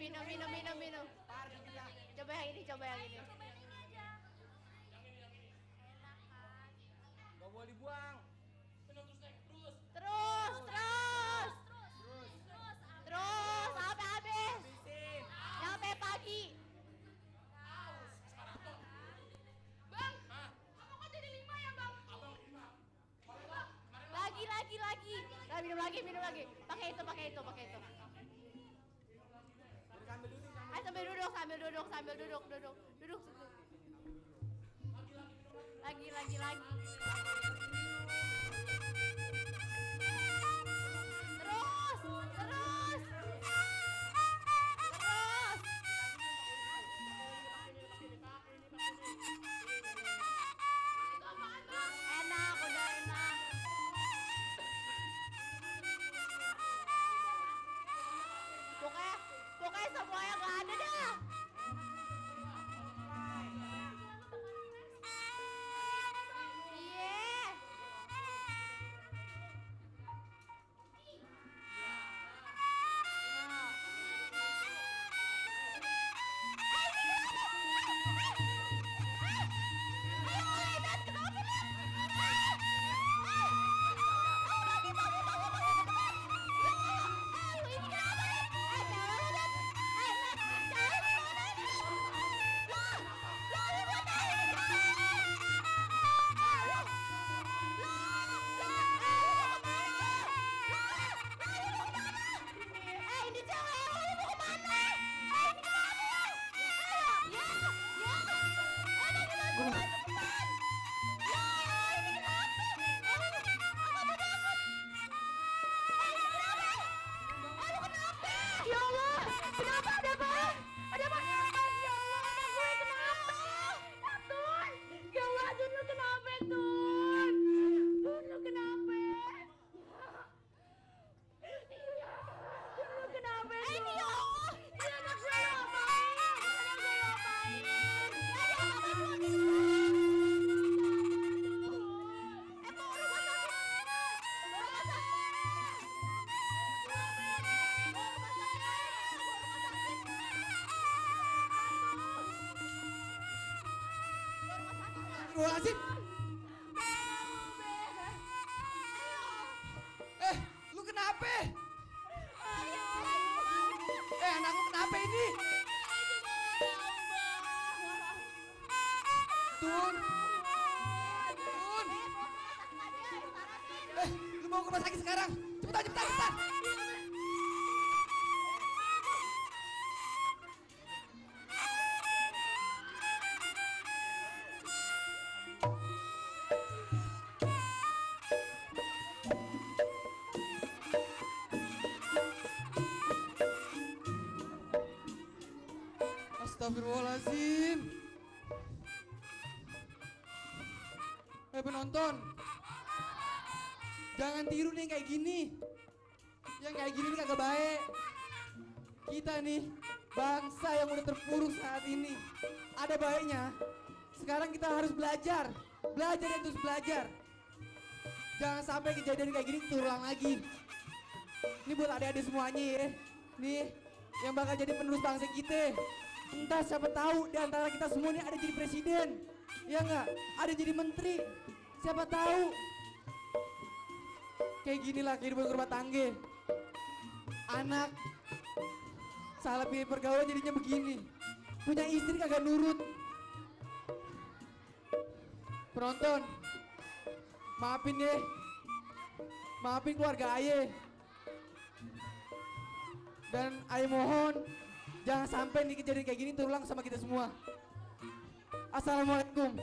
minum. Coba yang ini. Cobain ini aja. Enak kan? Gak boleh dibuang. Terus. Sampai habis. Habisin. Sampai pagi. Bang, kamu kok jadi 5 ya bang? Lagi. Nah, minum lagi. Pakai itu. Ayo sambil duduk. Duduk. Lagi. Terus. Enak, udah enak. Pokoknya semuanya nggak ada dah. Iya. Astagfirullahaladzim. Lu kenapa? Anak lu kenapa ini? Tun. Lu mau ke rumah sakit sekarang? Cepetan. Astagfirullahaladzim. Penonton, jangan tiru nih kayak gini. Yang kayak gini nih kagak baik. Kita nih bangsa yang udah terpuruk saat ini. Ada baiknya sekarang kita harus belajar dan terus belajar. Jangan sampai kejadian kayak gini terulang lagi. Ini buat adik-adik semuanya ya. Nih yang bakal jadi penerus bangsa kita. Entah siapa tahu di antara kita semua ini ada jadi presiden. Ya enggak? Ada jadi menteri. Siapa tahu. Kayak ginilah kehidupan rumah tangga. Anak salah pilih pergaulan jadinya begini. Punya istri kagak nurut. Penonton, maafin deh. Maafin keluarga ayah. Dan ayah mohon jangan sampai nih kejadian kayak gini terulang sama kita semua. Assalamualaikum.